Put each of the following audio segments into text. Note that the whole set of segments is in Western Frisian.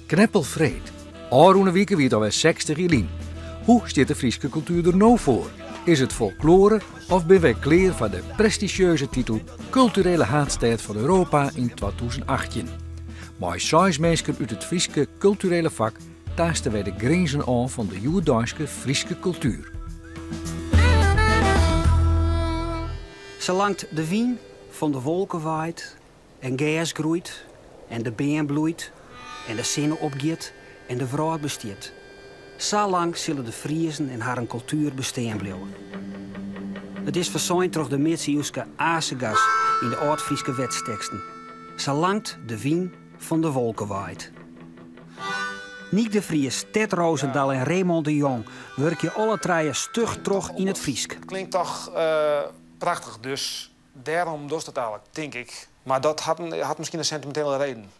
Kneppelfreed. Ôfrûne wike wie it alwer 60 jier lyn. Hoe stiet de Fryske kultuer der no foar? Is it folkloare of binne wy klear foar de prestizjeuze titel Kulturele Haadstêd fan Europa yn 2018? Mei seis minsken út it Fryske kulturele fak taaste wy de grinzen ôf fan de hjoeddeiske Fryske kultuer. Salang't de wyn fan de wolken waait en gers groeit en de beam bloeit en de sinne opgiet en de wrâld bestiet, sa lang sille de Friezen en harren kultuer bestean bliuwe. It is fersein troch de midsiuwske Asegas yn de âld-Fryske wetsteksten, Salang't de wyn fan de wolken waait. Nyk de Vries, Tet Rozendal en Raymond de Jong wurkje alle trije stug troch yn it Frysk. It klinkt toch prachtich, dus dêrom dochst it eigentlik, tink ik. Mar dat hat hat miskien in sentimintele reden.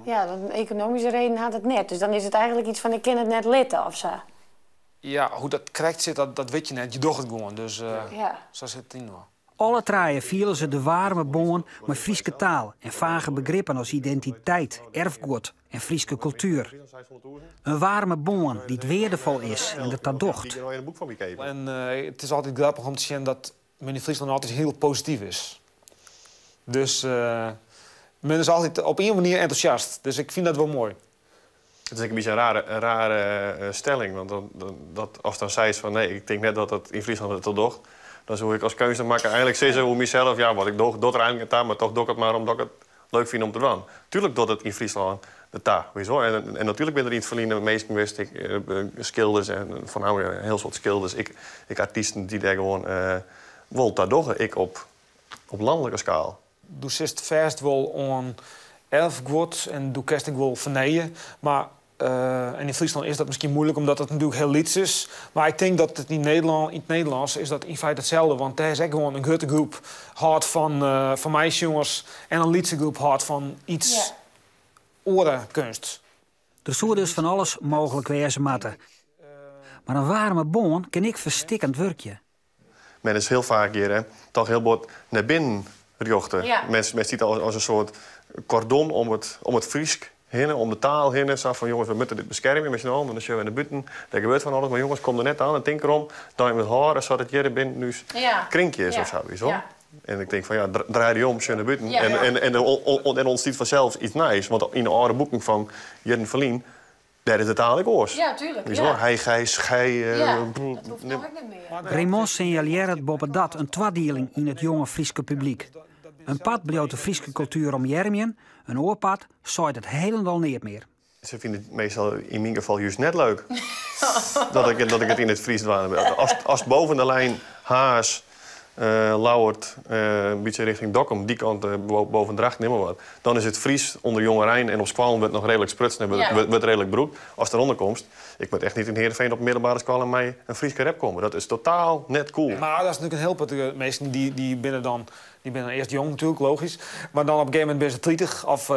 Ja, want in ekonomyske reden hat it net. Dus dan is it eigentlik yts fan ik kin it net litte of sa. Ja, hoe't dat krekt sit, dat wit je net. Je dogge it gewoan, dus sa sit it yninoar. Alle trije fiele se de waarme bân mei Fryske taal en fage begrippen as identiteit, erfguod en Fryske kultuer. In waarme bân dy't weardefol is en der ta docht. En it is altyd grappich om te sjen dat men yn Fryslân altyd hiel posityf is. Dus men is altyd op ien manier entûsjast. Dus ik fyn dat wol moai. It is ek in bytsje in rare, in rare stelling, want dan, dat, ast dan seist fan nee, ik tink net dat dat yn Fryslân der ta docht, dan soe ik as keunstnermakker eigenlik sizze oer mysels, ja, wat ik doch, docht der eigenlik net ta, mar toch doch ik it mar omdat ik it leuk fyn om te dwaan. Tuerlik docht it yn Fryslân der ta, witst wol. En natuerlik binne der yn it ferline minsken west, ek skilders en foarnammentlik in hiel soad skilders, ek, ek artysten dy't dêr gewoan wol ta dogge, ek op, op lanlike skaal. Do sitst fêst wol oan erfguod en do kinst ek wol fernije, mar en yn Fryslân is dat miskien moeilik omdat it natuerlik hiel lyts is. Mar ik tink dat it yn Nederlân, yn it Nederlânsk is dat yn feite itselde, want dêr is ek gewoan in grutte groep hâldt fan fan meisjongers en in lytse groep hâldt fan iets oare keunst. Der soe dus fan alles mooglik wêze moatte. Mar in waarme bân kin ek ferstikkend wurkje. Men is hiel faak hjir hè, toch hiel bot nei binnen rjochte. Men stiet as in soart kordon om it, om it Frysk hinne, om de taal hinne. Sa fan jonges, we moatte dit beskermje mei syn allen. En dan sjogge we nei bûten, dêr gebeurt fan alles. Mar jonges, kom der net oan en tink derom dat je it hâlde sa't it hjir binnen ús krinkje is of sa, witst wol. En ik tink fan ja, draai dy om, sjoch nei bûten. En, en, en der ûntstiet fansels iets nijs. Want yn de âlde boeken fan jierren ferlyn Dêr is de taal ek oars. Ja, tuerlik. Witst wol, hy, gij, schij. Ja, dat hoecht no ek net mear. Raymond sinjalearret boppedat in twadieling yn it jonge Fryske publyk. In part bliuwt de Fryske kultuer omearmjen, in oar part seit it hielendal neat mear. Se fine it meastal yn myn gefal just net leuk dat ik, dat ik it yn it Frysk dwaan wil. As, as boven de lijn Harns, Ljouwert, in bytsje rjochting Dokkum, dy kant boven Drachten, neam mar wat. Dan is it Frysk ûnder jongerein en op skoallen wurdt noch reedlik sprutsen en wurdt, wurdt reedlik brûkt. Ast derûnder komst, ik moat echt net yn Heerenveen op middelbere skoalle mei in Fryske rap komme. Dat is totaal net cool. Mar dat is natuerlik in hiel protte minsken dy, dy binne dan, dy binne dan earst jong natuerlik, logysk. Mar dan op in gegeven momint binne se 30 of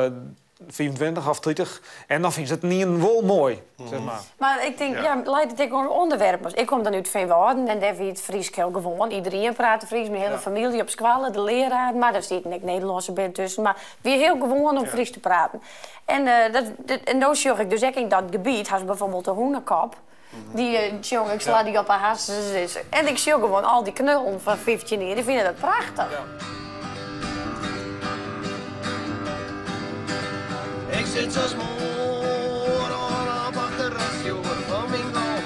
25 of 30 en dan fine se it ynienen wol moai, sis mar. Mar ik tink, ja, leit it ek oan ûnderwerpen. Ik kom dan út Feanwâlden en dêr wie it Frysk hiel gewoan. Iderien prate Frysk, myn hiele famylje op skoalle, de leararen, mar der sieten ek Nederlânske bern tusken. Mar it wie hiel gewoan om Frysk te praten. En, dat, en no sjoch ik dus ek yn dat gebiet, hast bijvoorbeeld de Hûnekop. Dy sjonge, ik sla dy op 'e harsens. En ik sjoch gewoan al dy knullen fan 15 jier, dy fine dat prachtich. Ik sit sa smoar op it terrasje fan myn gong.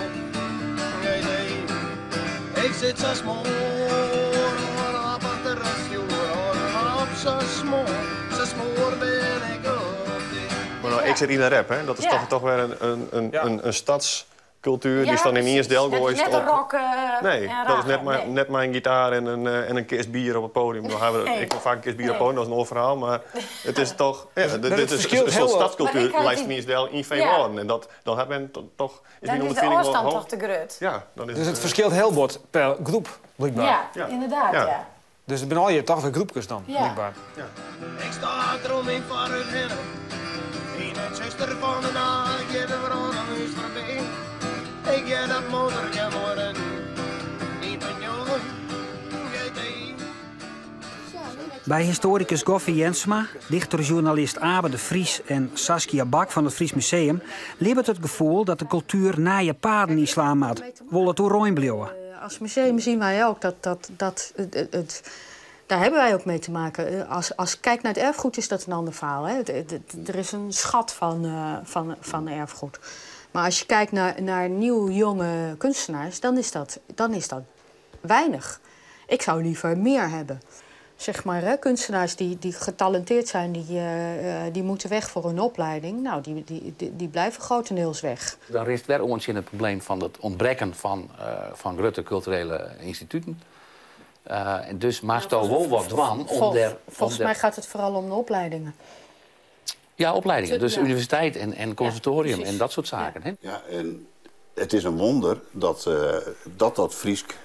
Nee, nee. Ik sit sa smoar op it terrasje op sa smoar, sa smoar bin ik op dy. Mar no, ik sit yn de rap, hè? Dat is toch, toch wer in stadskultuer dy'tst dan yniens delgoaist op. Net rock. Nee, dat is net mei, net mei in gitaar en in kist bier op it podium. No hawwe we ek wol faak in kist bier op it podium, dat is in oar ferhaal, mar it is toch, ja, dit is in soart stadskultuer leist yniens del yn Feanwâlden en dat, dan hat men toch, is Dan myn is de ûnderfining wol ôfstân toch te grut. Ja, dan is Dus it ferskilt hiel bot per groep, blykber. Ja, ynderdaad, ja. Dus it binne allegear toch wer groepkes dan, blykber. Ik sta troch myn foarhûd hinne. Yn it tsjuster fan de nacht giet de wrâld oan ús foarby. Ik hear dat motorke moai rinnen. Yn de njoggen GT. By histoarikus Goffe Jensma, dichter-sjoernalist Abe de Vries en Saskia Bak fan it Fries Museum libbet it gefoel dat de kultuer nije paden ynslaan moat, wol it oerein bliuwe. Als museum zien wij ook dat, dat, dat het, daar hebben wij ook mee te maken. Als, als kijk naar het erfgoed is dat een ander verhaal. Hè? Er is een schat van, van, van erfgoed. Maar als je kijkt naar, naar nieuwe jonge kunstenaars, dan is dat, dan is dat weinig. Ik zou liever meer hebben. Zeg maar, hè, kunstenaars die, die getalenteerd zijn, die, die moeten weg voor hun opleiding. Nou, die, die, die, die blijven grotendeels weg. Dan is het ons in het probleem van het ontbreken van, van grote culturele instituten. En dus maakt er wel wat dwang om der, Volgens mij gaat het vooral om de opleidingen. Ja, opleidingen. Dus universiteit en conservatorium en dat soort zaken. Hè? Ja, en het is een wonder dat dat, dat Friesk,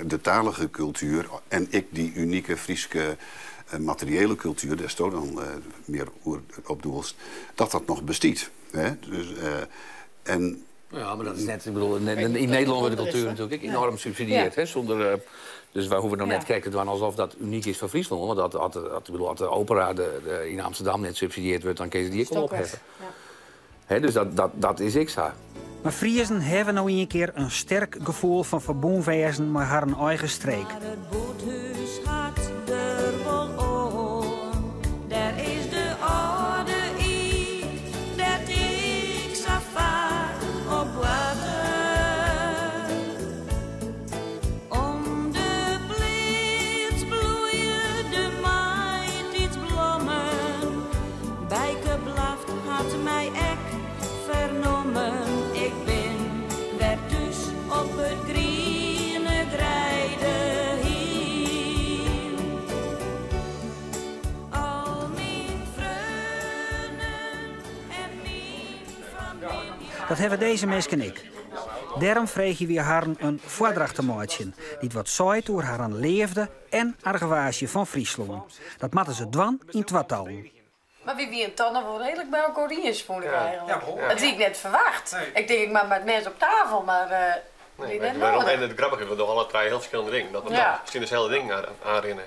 de talige cultuur en ik die unieke Frieske materiële cultuur, daar sto dan meer op doelst, dat dat nog bestiet. Hè? Dus, en Ja, maar dat is net, ik bedoel, in Nederland wordt de cultuur natuurlijk enorm gesubsidieerd. Hè, zonder, dus wij hoeven nog net kijken te doen alsof dat uniek is voor Friesland. Want dat, dat, ik bedoel, als de opera de in Amsterdam net subsidieerd wordt, dan kun je die ook wel opheffen. Ja. Hè, dus dat is ik zo. Maar Friezen hebben nou een keer een sterk gevoel van verbonwezen met haar eigen streek. Maar het boothuis had er wel oor. Daar is de oude ik, dat ik zo vaak op water. Om de pleats bloeien de maitiidsblommen. Bijke blaft had mij ek vernommen. Ik ben weer thuis op het groene greide hier. Al mijn vrienden en mijn familie. Dat hebben deze mensen en ik. Daarom vreeg je weer haar een voordracht te maken, die wat zaait door haar aan leefde en argewaasje van Friesland. Dat matten ze dwan in twaalftallen. Maar wie wie een toch nog wel redelijk bij elkaar is, vond ik eigenlijk. Ja. Dat had ik net verwacht. Nee. Ik denk, ik maak met mensen op tafel, maar Nee, die maar net waarom? nodig. En het grappige is, we doen alle drie heel verschillende dingen. Dat we dan misschien dezelfde dingen aanrennen.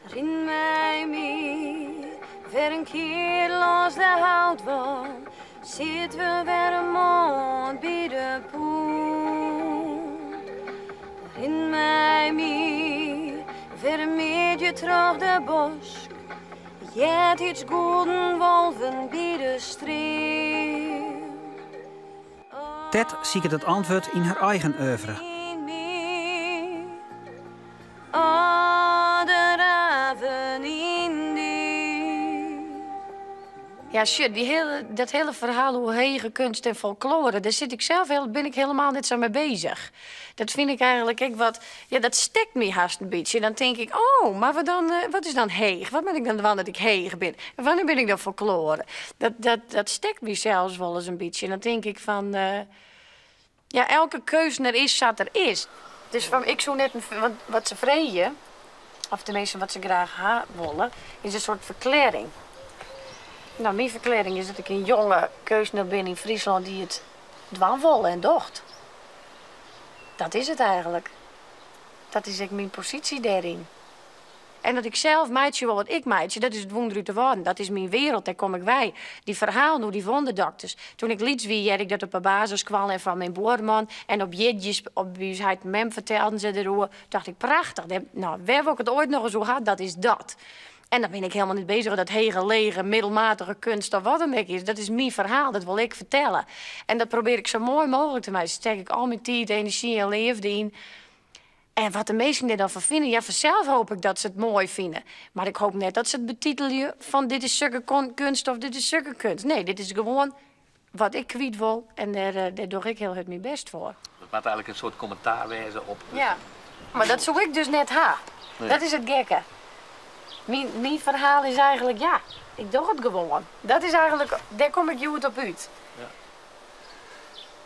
Rin mij mee, ver een keer langs de houtwal, zit we weer een maand bij de poel. Rin mij mee, ver een meertje terug de bosk, jet iets golden wolven bij de streep. Ted ziet het antwoord in haar eigen oeuvre. Oh, de raven in die. Ja, shit, die hele, dat hele verhaal hoe hege kunst en folklore, daar zit ik zelf heel, ben ik helemaal net zo mee bezig. Dat vind ik eigenlijk ik wat, ja, dat stekt me haast een beetje. En dan denk ik, oh, maar wat, dan, wat is dan heeg? Wat ben ik dan van dat ik heeg ben? En wanneer ben ik dan folklore? Dat stekt me zelfs wel eens een beetje. En dan denk ik van, ja, elke keuze er is, zat er is. Dus van, ik zou net een, want wat ze vreden, of tenminste wat ze graag willen, is een soort verklaring. Nou, mijn verklaring is dat ik een jonge keusner ben in Friesland die het dwang wil en docht. Dat is het eigenlijk. Dat is ik mijn positie daarin. En dat ik zelf meidje wil wat ik meidje, dat is het wonder uit de woorden. Dat is mijn wereld, daar kom ik bij. Die verhaal door die wonderdokters. Toen ik liet wie, ik dat op een basis kwam en van mijn boerman. En op jetjes, op wie hij het mem vertelden ze erover. Dacht ik, prachtig. Nou, waar ik het ooit nog eens over had, dat is dat. En dan ben ik helemaal niet bezig met dat hege, lege, middelmatige kunst of wat dan ook is. Dat is mijn verhaal, dat wil ik vertellen. En dat probeer ik zo mooi mogelijk te maken. Dus steek ik al mijn tijd, energie en liefde in. En wat de meesten er dan van vinden, ja, vanzelf hoop ik dat ze het mooi vinden. Maar ik hoop net dat ze het betitelen van dit is zulke kunst of dit is zulke kunst. Nee, dit is gewoon wat ik kwijt wil en daar doe ik heel hard mijn best voor. Het maakt eigenlijk een soort commentaar wezen op. Ja, maar dat zoek ik dus net ha. Nee. Dat is het gekke. Mijn verhaal is eigenlijk, ja, ik doe het gewoon. Dat is eigenlijk, daar kom ik goed op uit. Ja.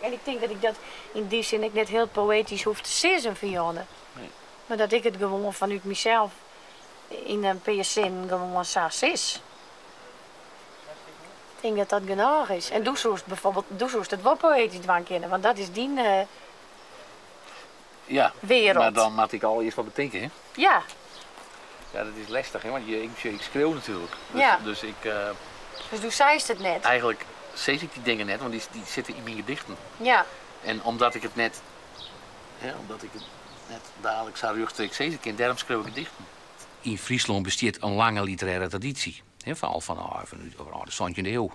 En ik denk dat ik dat in die zin ik net heel poëtisch hoef te zeggen, Fiona. Nee. Maar dat ik het gewoon vanuit mezelf in een PSN gewoon zo is. Ik denk dat dat genoeg is. En doe zo bijvoorbeeld, doe zo het wel poëtisch dwang kennen, want dat is die. Ja, wereld. Maar dan moat ik al earst wat betinke, hè? Ja. Ja, dat is lestich, hè? Want ik skriuw natuerlik. Dus, Ja. dus ik, Dus do seist it net. Eigentlik sis ik dy dingen net, want dy sitte yn myn gedichten. Ja. En omdat ik it net, hè, omdat ik it net daliks sa rjochtstreeks sizze kin, dêrom skriuw ik gedichten. Yn Fryslân bestiet in lange literêre tradysje, hè, fan al fan fan de santjinde iuw.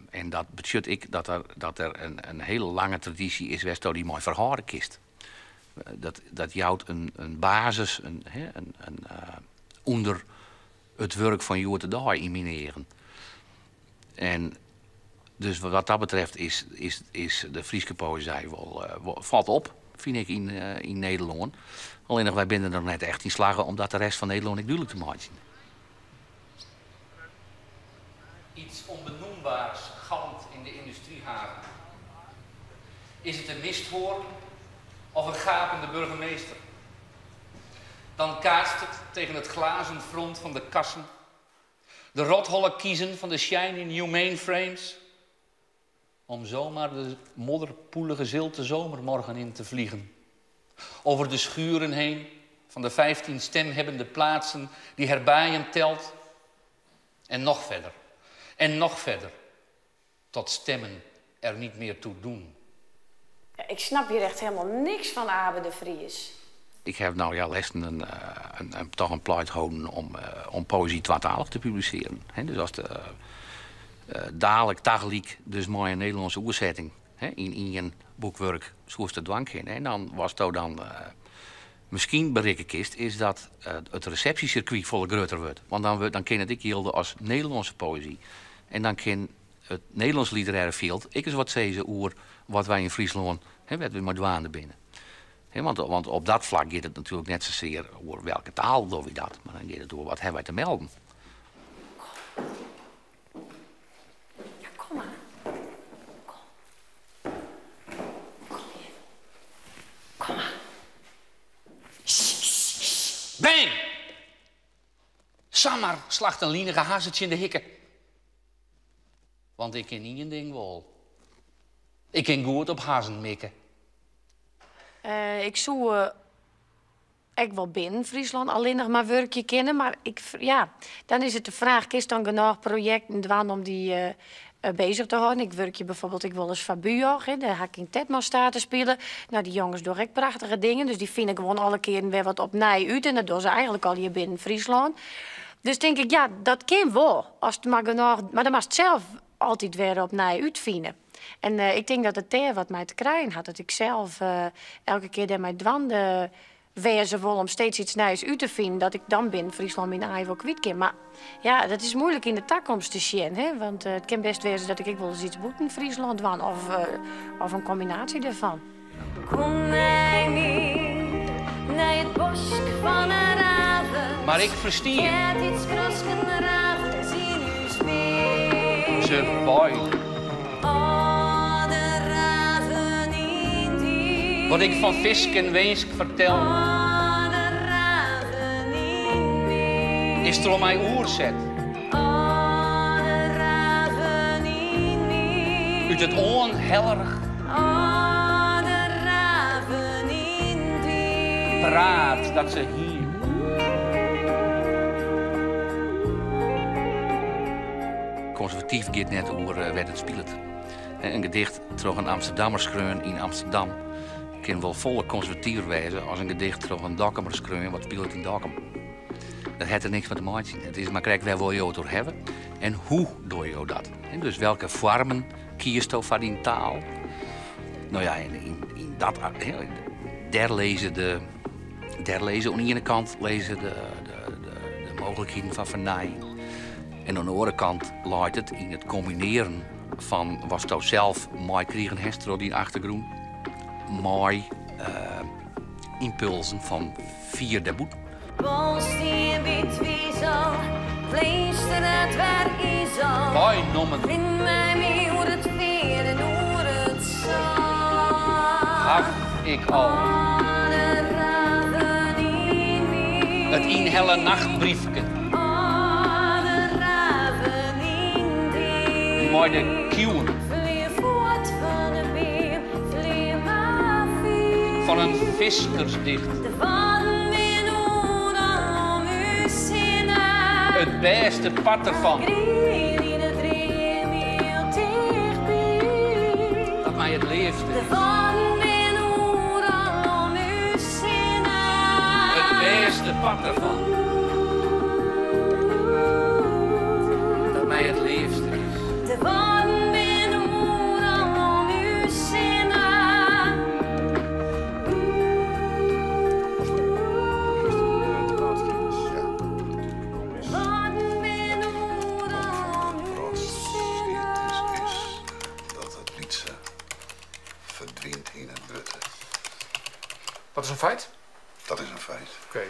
En dat betsjut ek dat der in hiele lange tradysje is wêr'tsto dy mei ferhâlde kinst. Dat jout in basis, hè, ûnder it wurk fan hjoed-de-dei yn myn eagen. En dus wat dat betreft is de Fryske poëzy wol, falt op, fyn ik, yn Nederlân. Allinnich wy binne der noch net echt yn slagge om dat de rest fan Nederlân ek dúdlik te meitsjen. Iets onbenoembaars galmt in de industriehaven. Is het een misthoorn of een gapende burgemeester? Dan kaatst het tegen het glazen front van de kassen. De rotholle kiezen van de shiny new mainframes. Om zomaar de modderpoelige zilte zomermorgen in te vliegen. Over de schuren heen van de 15 stemhebbende plaatsen die Herbaaium telt. En nog verder. En nog verder. Tot stemmen er niet meer toe doen. Ja, ik snap hier echt helemaal niks van, Abe de Vries. Ik heb nou ja, lesten toch in pleit holden om poëzy twatalich te publisearjen. Hè, dus as de dalik tagelyk dus mei in Nederlânske oersetting, hè, yn ien boekwurk soest it dwaan kinne. En dan watsto dan miskien berikke kinst, is dat it resepsjesirkwy folle grutter wurdt. Want dan kin it ek jilde as Nederlânske poëzy. En dan kin it Nederlânsk literêre fjild ek ris wat sizze oer wat wy yn Fryslân, hè, wêr't wy mei dwaande binne. Hè, want op dat flak giet it natuerlik net sasear oer welke taal dogge wy dat, mar dan giet it oer wat hawwe wy te melden. Ja, kom mar. Kom. Kom hier. Kom mar. Bang! Samar slacht in linige hazze tsjin de hikke. Want ik kin ien ding wol. Ik kin goed op hazzen mikke. Ik soe ek wol binnen Fryslân allinnich mar wurkje kinne, mar ja, dan is it de fraach, kinst dan genôch projekten dwaan om dy beuzich te hâlden? Ik wurkje byfoarbyld ek wolris foar BUOG, hè, dêr ha ik yn Tetman spile. Nou, dy jonges dogge ek prachtige dingen, dus dy fine gewoan alle kearen wer wat opnij út en dat dogge se eigentlik al hjir binnen Fryslân. Dus tink ik, ja, dat kin wol, as it mar genôch, mar dan moatst sels altyd wer opnij útfine. En ik tink dat it dêr wat mei te krijen hat, dat ik sels elke kear dêrmei dwaande wêze wol om steeds iets nijs út te finen, dat ik dan binnen Fryslân myn aai wol kwyt kin. Mar ja, dat is muoilik yn de takomst te sjen, hè? Want it kin bêst wêze dat ik ek wolris iets bûten Fryslân dwaan of in kombinaasje dêrfan. Kom mei my nei it bosk fan 'e raven. Mar ik ferstean. Eartiids krosken ravens yn ús beam. Se beide. Alde raven yn dy. Wat ik fan fisk en winsk fertel. Alde raven yn my. Is troch my oerset. Alde raven yn my. Ut it oanhellerich. Alde raven yn dy. Praat dat se hie. Konservatyf giet net oer wêr't it spilet. In gedicht troch in Amsterdammer skreaun yn Amsterdam kin wol folle konservativer wêze as in gedicht troch in Dokkumer skreaun wat spilet yn Dokkum. Dat hat der niks mei te meitsjen. It is mar krekt wêr wolle jo it oer hawwe en hoe dogge jo dat. En dus welke foarmen kiesto foar dyn taal? Nou ja, en yn dat, hè, dêr lizze oan de iene kant lizze de mooglikheden fan fernijing. En oan de oare kant leit it yn it kombinearjen fan watsto sels meikrigen hast troch dyn achtergrûn, mei ympulzen fan fier dêrbûten. Bolstien by Twizel, pleester it wer izel. Meinommen. Rin mei my oer it fear en oer it sân. Haw ik al. Alde raven yn my. It ynhelle nachtbriefke. Alde raven yn dy. Mei de kiuwen. Flean fuort fan 'e beam, flean mar fier. Fan in fiskersdicht. It bêste part derfan. Dat my it leafste is. It bêste part derfan. Dat my it leafste is. De Wadden binne oeral om ús hinne. De Wadden binne oeral om ús hinne. Dat it lytse ferdwynt yn it grutte. Dat is in feit? Dat is in feit. Oké.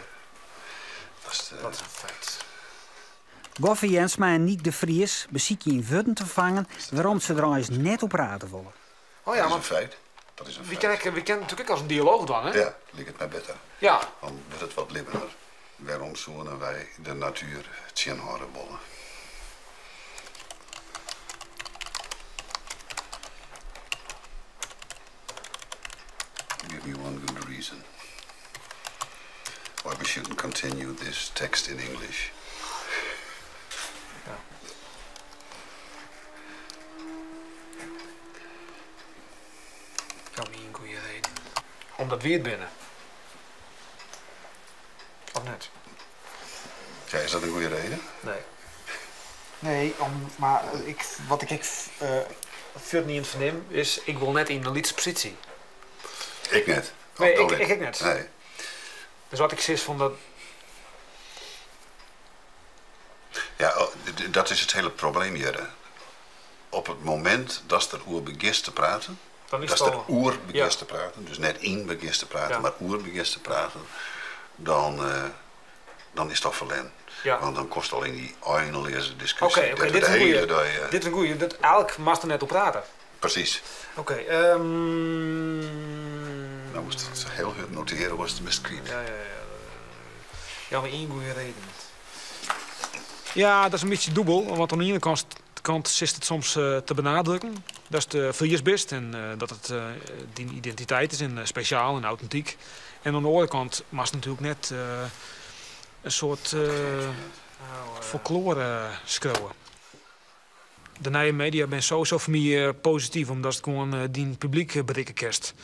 Dat is, Dat is in feit. Goffe Jensma en Nyk de Vries besykje yn wurden te fangen wêrom't se der eins net oer prate wolle. Oh ja, dat is mar in feit. Dat is in wy feit. kinne ek, wy kinne natuerlik ek as in dialooch dwaan, hè? Ja, liket my better. Ja. Dan wurdt it wat libbener. Wêrom soene wy de natuer tsjinhâlde wolle? Give me one good reason why we shouldn't continue this text in English. Ja. Jou my ien goede reden. Omdat wy it binne. Of net? Ja, is dat in goede reden? Nee. Nee, om, mar ik, wat ik ek fuort niet fernim, is ik wol net yn in lytse posysje. Ik net. Nee, Oh, ik, ik ek net. Nee. Dus wat ik sis fan dat. Ja, oh, dat is it hiele probleem hjir. Op it momint datst der oer begjinst te praten, Dan is datst it der al. oer Ja. begjinst te praten, dus net yn begjinst te praten, Ja. mar oer begjinst te praten, dan, dan is it al ferlern. Ja. Want dan komst al yn dy einleaze diskusje. Oké, oké, dêr't we dit is de in hiele goeie. dei, Dit is in goeie. Dat elk moatst der net oer prate. Presys. Oké, Nou moatst it hiel hurd notearje, oars bist it kwyt. Ja, ja, ja. Ja, mar ien goede reden. Ja, dat is in bytsje dûbel, want oan de iene kant, kant is it soms te benadrukken datst de Fries bist en dat it dyn identiteit is en spesjaal en autentyk. En oan de oare kant moatst natuerlik net in soart folkloare skriuwe. De nije media binne sowieso foar my posityf, omdat it gewoan dyn publyk berikke kinst.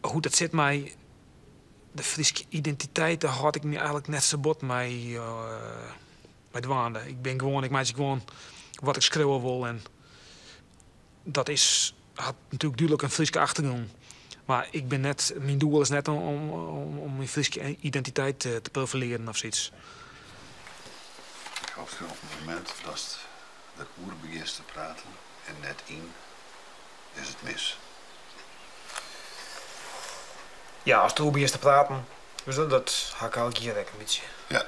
Hoe't dat sit mei de Fryske identiteit, dêr hâld ik my eigentlik net sa bot mei dwaande. Ik bin gewoan, ik meitsje gewoan wat ik skriuwe wol en dat is, hat natuerlik dúdlik in Fryske achtergrûn. Mar ik bin net, myn doel is net om myn Fryske identiteit te profilearjen of sayts. Ik hoop op it momint datst der oer begjinst te praten en net yn, is it mis. Ja, ast deroer begjinst te praten, dus dat ha ik eigentlik hjir ek in bytsje. Ja.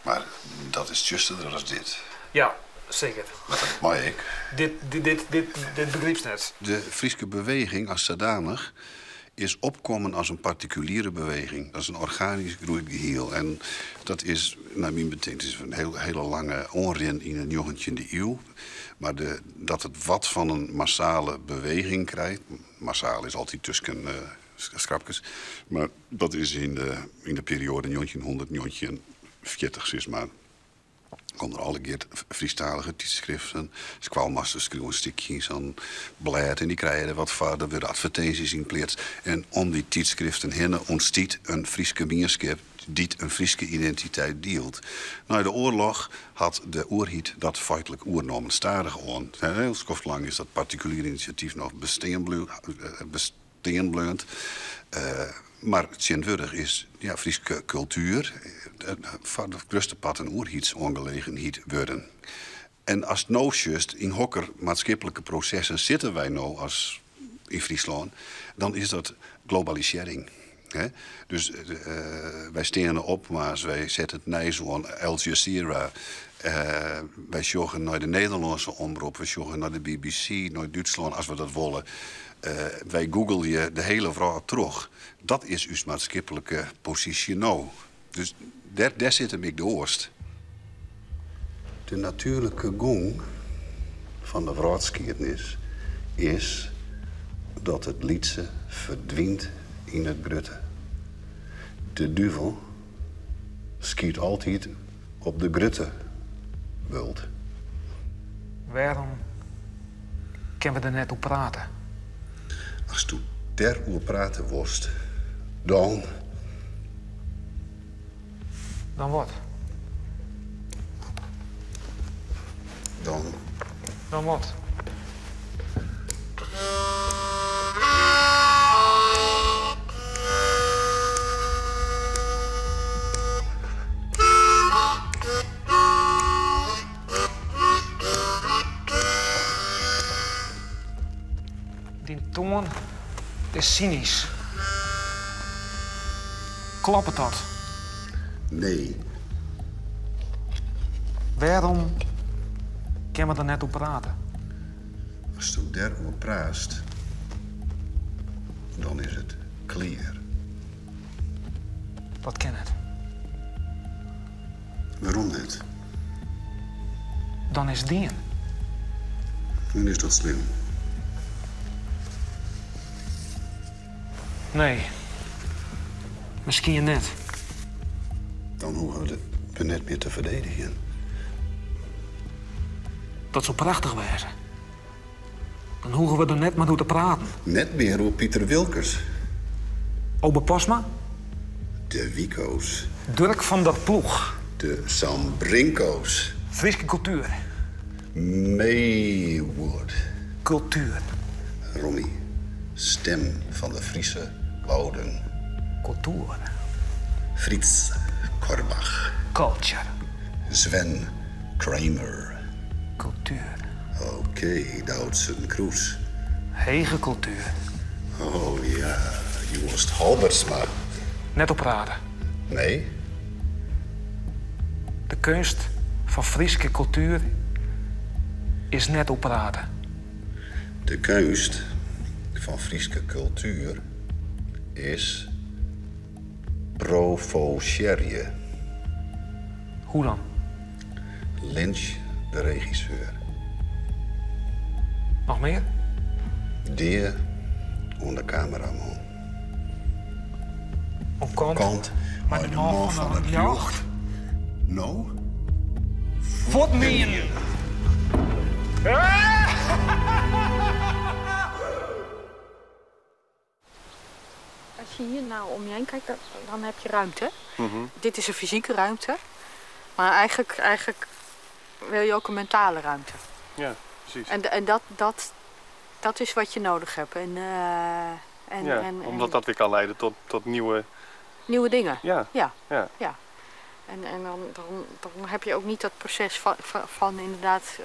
Mar dat is tsjusterder as dit. Ja, seker. Mar dat mei ik. Dit begrypst net. De Fryske beweging as sadanich is opkommen as in partikuliere beweging. Dat is in organysk groeid gehiel. En dat is, nei myn betinken, is in hiele lange oanrin yn de njoggentjinde iuw. Mar dat it wat fan in massale beweging krijt, massaal is altyd tusken skrapkes, mar dat is yn de perioade 1949, sis mar. Komme der allegear Frysktalige tydskriften. Skoalmasters skriuwe in stikje yn sa'n blêd en dy krije der wat foar. Der wurde advertinsjes yn pleatst. En om dy tydskriften hinne ûntstiet in Fryske mienskip dy't in Fryske identiteit dielt. Nei de oarloch hat de oerheid dat feitlik oernommen, stadichoan. Hiel skoftlang is dat partikuliere inisjatyf noch bestean bleaun. Mar tsjintwurdich is, ja, Fryske kultuer foar it grutste part in oerheidsoangelegenheid wurden. En ast no sjochst yn hokker maatskiplike prosessen sitte wy no as yn Fryslân, dan is dat globalisearring. Hè? Dus wy steane op, mar wy sette it nijs oan Al Jazeera. Wy sjogge nei de Nederlânske omrop, we sjogge nei de BBC, nei Dútslân, as we dat wolle. Wy googelje de hiele wrâld troch. Dat is ús maatskiplike posysje no. Dus dêr sit him ek de oarst. De natuerlike gong fan de wrâldskiednis is Dat it lytse ferdwynt yn it grutte. De duvel skyt altyd op de grutte bult. Wêrom kinne we der net oer prate? Asto dêroer prate wolst, dan. Dan wat? Dan. Dan wat? Dyn toan is synysk. Kloppet dat? Nee. Wêrom kinne we der net oer prate? Asto dêroer praatst, dan is it klear. Dat kin net. Wêrom net? Dan is it dien. En is dat slim? Nee. Miskien net. Dan hoege we net mear te ferdedigjen. Dat soe prachtich wêze. Dan hoege we der net mear oer te praten. Net mear oer Piter Wilkens. Obe Postma? De Wiko's. Durk van der Ploeg. De Sambrinco's. Fryske kultuer. Maywood. Kultuer. Rommy. Stim fan de Friese Wouden. Kultuer. Fritz Korbach. Culture. Sven Kramer. Kultuer. Oké, Doutzen Kroes. Hege kultuer. Oh ja, Joast Halbertsma. Net oer prate. Nee. De keunst fan Fryske kultuer is net oer prate. De keunst fan Fryske kultuer is provosearje. Hoe dan? Lynch de regisseur. Noch mear? Dea oan de kameraman. Oan kant Kant mei mei de de man man fan fan it it ljocht. ljocht. No? Fuortmien! Als je hier nou om je heen kijkt, dan heb je ruimte. Dit is een fysieke ruimte. Maar eigenlijk wil je ook een mentale ruimte. Ja, precies. En dat is wat je nodig hebt. Ja, omdat dat weer kan leiden tot nieuwe... Nieuwe dingen. Ja. Ja. Ja. Ja. En dan heb je ook niet dat proces van inderdaad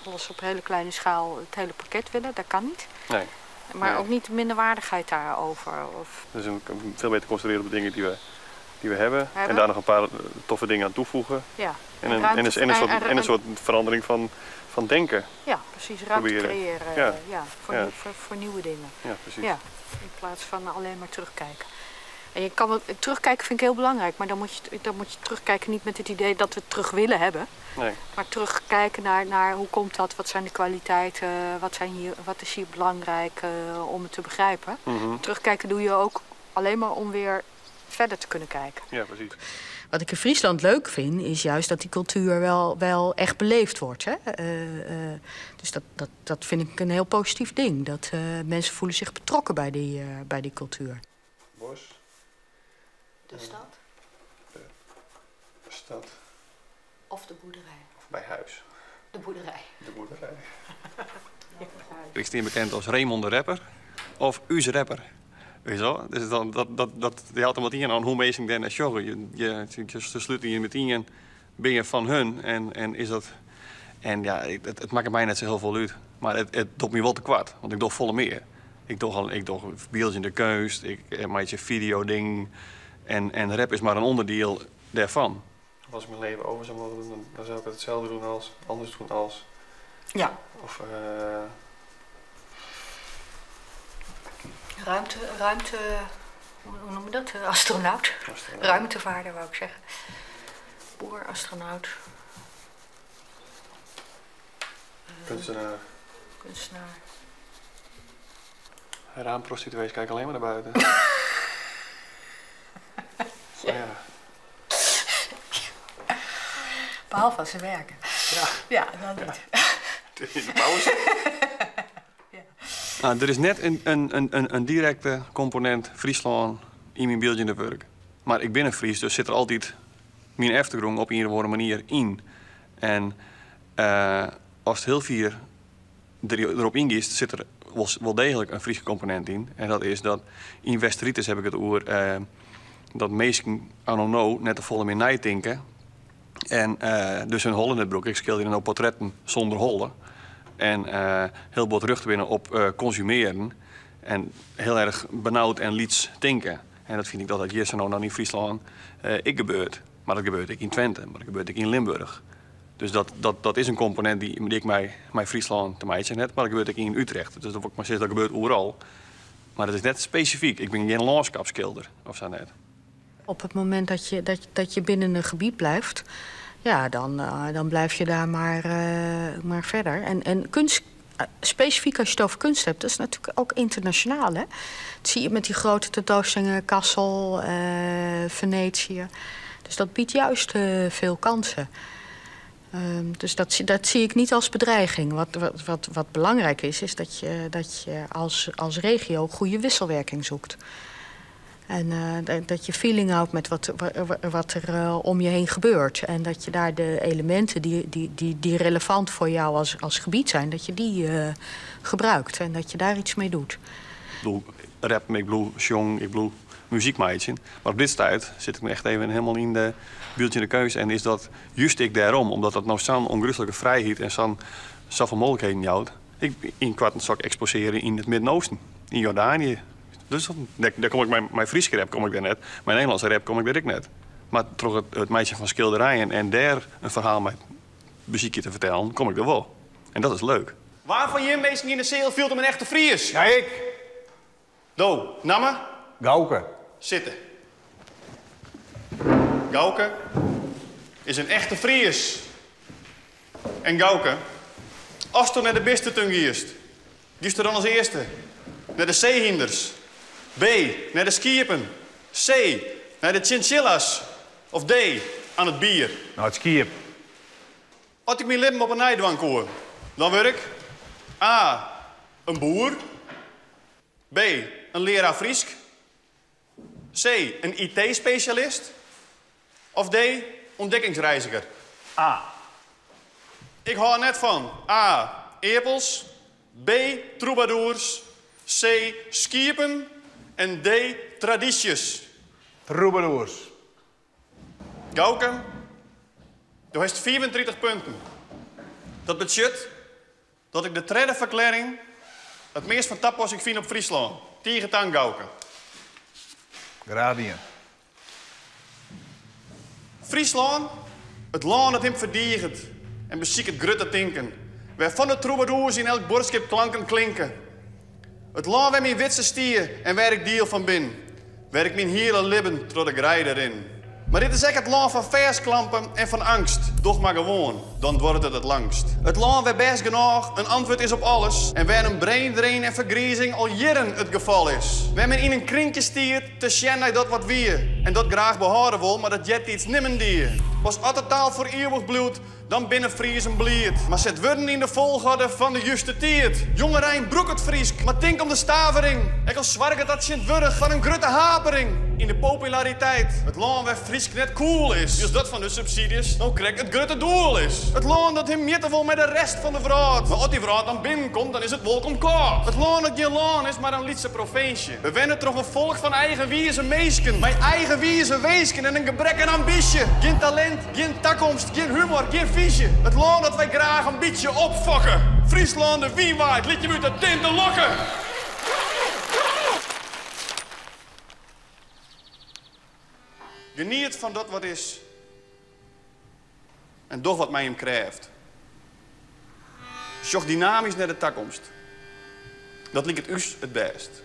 alles op hele kleine schaal, het hele pakket willen. Dat kan niet. Nee. Maar Nee. ook niet de minderwaardigheid daarover. Of... Dus we kunnen veel beter concentreren op de dingen die we hebben. Hebben. En daar nog een paar toffe dingen aan toevoegen. Ja. En Ruimte een soort verandering van denken. Ja, precies. Ruimte proberen. creëren, Ja. ja, Ja. voor nieuwe dingen. Ja, precies. Ja, in plaats van alleen maar terugkijken. En je kan wel, terugkijken vind ik heel belangrijk, maar dan moet je terugkijken niet met het idee dat we het terug willen hebben. Nee. Maar terugkijken naar hoe komt dat, wat zijn de kwaliteiten, wat is hier belangrijk om het te begrijpen. Terugkijken doe je ook alleen maar om weer verder te kunnen kijken. Ja, precies. Wat ik in Friesland leuk vind, is juist dat die cultuur wel echt beleefd wordt. Hè? Dus dat vind ik een heel positief ding. Dat mensen voelen zich betrokken bij die cultuur. Bos. De stad. De stad. Of de boerderij. Of bij huis. De boerderij. De boerderij. Ik sta bekend als Raymond de Rapper of Uus Rapper. Weet je wel? Dus dan, dat, dat, dat, die had hem wat in aan hoe mensen daar naar sjoggen. Ze sluiten je met in, ben je van hun en is dat... En ja, het maakt mij net zo heel veel uit. Maar het doet me wel te kwart, want ik doe volle meer. Ik doe al, ik doe beelds in de kunst, ik maak je video-ding. En rap is maar een onderdeel daarvan. Als ik mijn leven over zou mogen doen, dan zou ik het hetzelfde doen als, anders doen als. Ja. Of Ruimte, ruimte, hoe noem je dat? Astronaut. Astronaut. Ruimtevaarder, wou ik zeggen. Boer, astronaut. Kunstenaar. Kunstenaar. Raamprostituees kijken alleen maar naar buiten. Ja. Ja. Behalve als ze werken. Ja. Ja, dan niet. In de pauze. Nou, der is net in direkte komponint Fryslân yn myn byldzjende wurk. Mar ik bin in Fries, dus sit der altyd myn eftergrûn op ien of oare manier yn. En ast hiel fier derop yngiest, sit der wol deeglik in Fryske komponint yn. En dat is dat yn Westeritis heb ik it oer dat minsken anno no net te folle mear neitinke en dus hun holle net brûke. Ik skilderje no portretten sûnder holle. En hiel bot rjochte binne op konsumearen en hiel erch benaud en lyts tinke. En dat fyn ik dat dat hjir sa no dan yn Fryslân ek gebeurt. Mar dat gebeurt ek yn Twente, mar dat gebeurt ek yn Limburch. Dus dat is in komponint dy't ek mei Fryslân te meitsjen hat, mar dat gebeurt ek yn Utrecht. Dus dat wol ik mar sizze, dat gebeurt oeral. Mar dat is net spesifyk. Ik bin gjin lânskapsskilder of sa net. Op het moment dat je binnen een gebied blijft, ja, dan blijf je daar maar verder. En kunst, specifiek als je het over kunst hebt, dat is natuurlijk ook internationaal. Hè? Dat zie je met die grote tentoonstellingen, Kassel, Venetië. Dus dat biedt juist veel kansen. Dus dat zie ik niet als bedreiging. Wat belangrijk is, is dat je als regio goede wisselwerking zoekt. En dat je feeling houdt met wat er om je heen gebeurt. En dat je daar de elementen die relevant voor jou als gebied zijn, dat je die gebruikt en dat je daar iets mee doet. Ik bedoel rap, ik bedoel sjong, ik bedoel muzyk meitsjen. Mar op dit stuit sit ik my echt even hielendal yn de byldzjende keunst. En is dat just ek dêrom, omdat dat no sa'n ûngeruslike frijheid en safolle mooglikheden jout. Ik ynkoarten sil ik eksposearje yn it Midden-Oosten, yn Jordanië. Dus dêr kom ik mei Fryske rap kom ik dêr net, mei Nederlânske rap kom ik dêr ek net. Mar troch it meitsjen fan skilderijen en dêr in ferhaal mei besykje te fertellen, kom ik der wol. En dat is leuk. Wa fan jim minsken yn de seal fielt him in echte Fries? Ja, ik. Do, namme? Gauke. Sitte. Gauke is in echte Fries. En Gauke, asto nei de bistetún giest, giesto dan as earste nei de seehynders, B, nei de skiepen, C, nei de chinchillas of D, oan it bier? Nei it skiep. As ik myn libben op 'e nij dwaan koe, dan wurd ik A, in boer, B, in learaar Frysk, C, in IT-spesjalist of D, ûntdekkingsreiziger? A. Ik hâld net fan A, earpels, B, trûbadoers, C, skiepen en D, tradysjes. Trûbadoers. Gauke, do hast 35 punten. Dat betsjut dat ik de tredde ferklearring it meast fan tapassing fyn op Fryslân. Tige tank, Gauke. Graach dien. Fryslân, it lân dat him ferdiget en besiket grut te tinken, wêrfan de trûbadoers yn elk buorskip klanken klinke. It lân wêr myn widze stie en wêr ik diel fan bin, wêr ik myn hiele libben troch de greide rin. Mar dit is ek it lân fan fêstklampen en fan eangst. Doch mar gewoan, dan duorret it it langst. It lân wêr bêst genôch in antwurd is op alles en wêr in braindrain en fergrizing al jierren it gefal is. Wêr men yn in krinkje stiet te sjen nei dat wat wie en dat graach behâlde wol, mar dat eartiids nimmen die. Pas at de taal foar ieuwich bliuwt, Dan binne Friezen bliid. Mar set wurden yn de folchoarder fan de juste tiid. Jongerein, brûk it Frysk, mar tink om de stavering. Ek al soarget dat tsjintwurdich foar in grutte hapering yn de populariteit. It lân wêr Frysk net cool is, wylst dat fan de subsydzjes no krekt it grutte doel is. It lân dat him mjitte wol mei de rest fan de wrâld, mar as dy wrâld dan binnenkomt, dan is it wolkom kâld. It lân dat gjin lân is, mar in lytse provinsje, bewenne troch in folk fan eigenwize minsken, mei eigenwize winsken en in gebrek oan ambysje. Gjin talint. Gjin takomst, gjin humor, gjin fyzje. It lân dat wy graach in bytsje opfokke. Fryslân, de wyn waait, lit jim út de tinte lokke! Geniet fan dat wat is en doch wat mei jim krêft. Sjoch dynamysk nei de takomst. Dat liket ús it bêst.